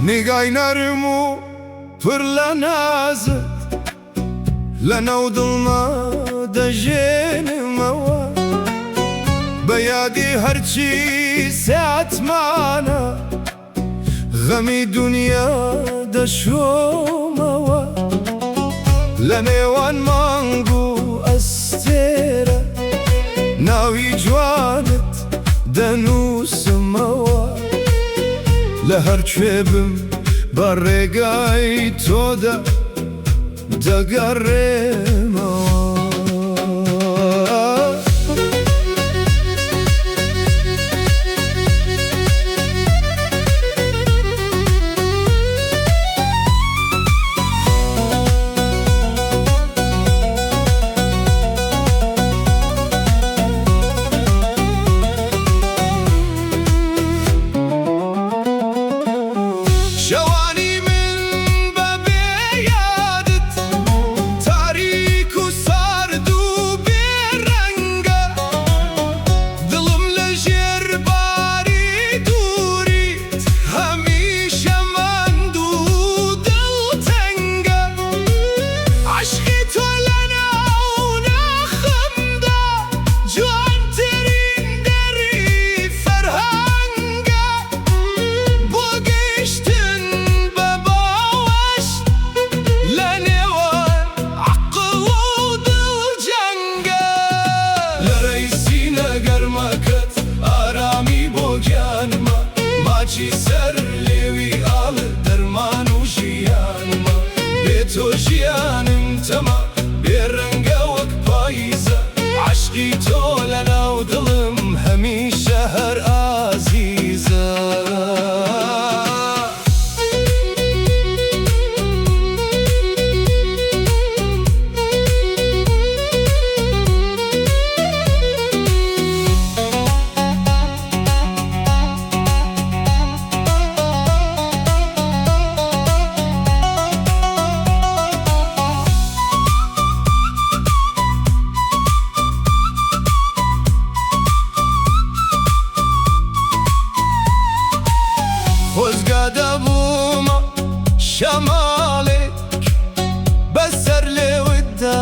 نیگای نەرم و پر لە نازت لە ناو دڵما دەژێنمەوە. بە یادی هەرچی ساتمانە، غەمی دونیا دەشۆمەوە. لە نێوان مانگ و ئەستێرە، ناوی جوانت دەنووسمەوە. لە هەرکوێ بم بە ڕێگای تۆدا دەگەڕێمەوە. شەوانی من بەبێ یادت تاریک و سارد و بێ ڕەنگە. دڵم لە ژێر باری دووریت هەمیشە ماندوو و دڵتەنگە. عەشقی تۆ لەناو ناخمدا جوانترین دەری فەرهەنگە. بۆ گەیشتن بە باوەشت لە نێوان عەقڵ و دڵ جەنگە. لە ڕێی سینە گەرمەکەت ئارامی بۆ گیانمە. ماچی سەر لێوی ئاڵت دەرمان و ژیانمە. بێ تۆ ژیانم تەمە بێ ڕەنگە وەک پاییزە. عەشقی تۆ لەناو دڵم هەمیشە هەر ئازیزە. خۆزگە دەبوومە شەماڵێک بەسەر لێوتدا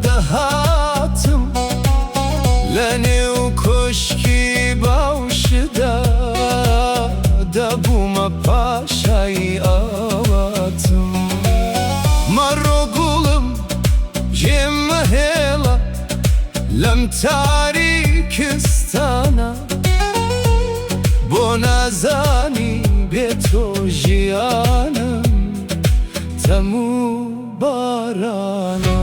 دەهاتم. لەنێو کۆشکی باوشدا دەبوومە پاشای ئاواتم. مەڕۆ گوڵم جێم مەهێڵە لەم تاریکستانە. بۆ نازانی بێ تۆ ژیانم تەم و بارانە.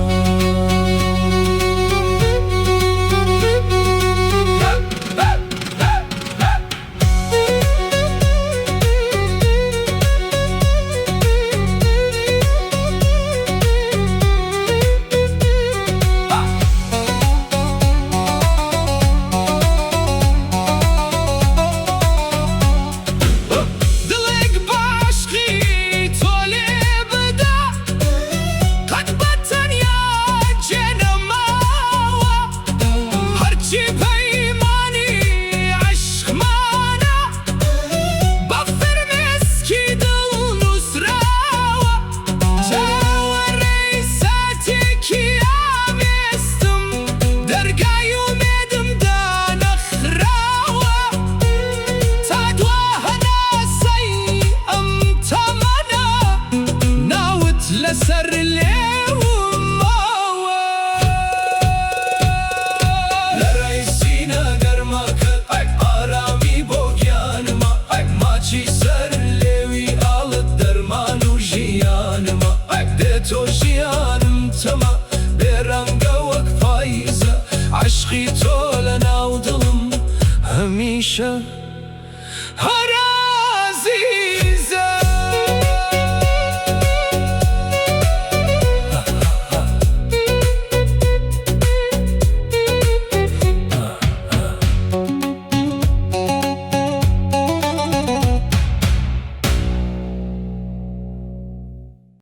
دڵێک بە عەشقی تۆ ژیانم تەمە، بێ ڕەنگە وەک پاییزە. عەشقی تۆ لە ناو دڵم هەمیشە.